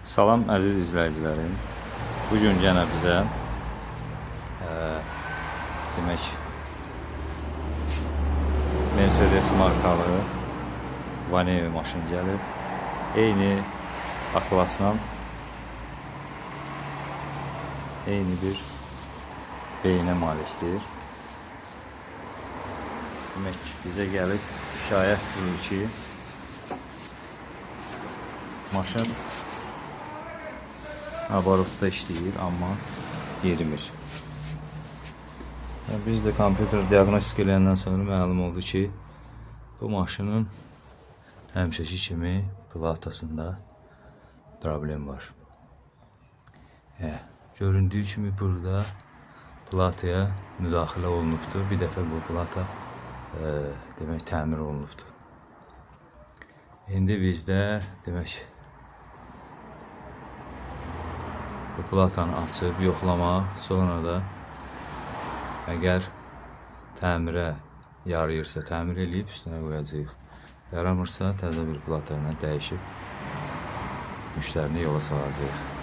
Salam əziz izləyicilərim. Bu gün yenə bizə demək Mercedes markalı Vaneo maşın gəlib. Eyni A-klasla eyni bir beyinə malikdir. Demək bizə gəlib şikayət edir ki, maşın abarotda işləyir, amma yerimir. Yəni biz də kompüter diaqnostik eləyəndən sonra məlum oldu ki, bu maşının həmişəki kimi platasında problem var. Göründüyü kimi burada plataya müdaxilə olunubdur. Bir dəfə bu plata demək təmir olunubdur. İndi bizdə demək bu platanı açıb yoxlamaq, sonra da əgər təmirə yarayırsa təmir eləyib üstünə qoyacağıq. Yaramırsa təzə bir plata ilə dəyişib müştərini yola salacağıq.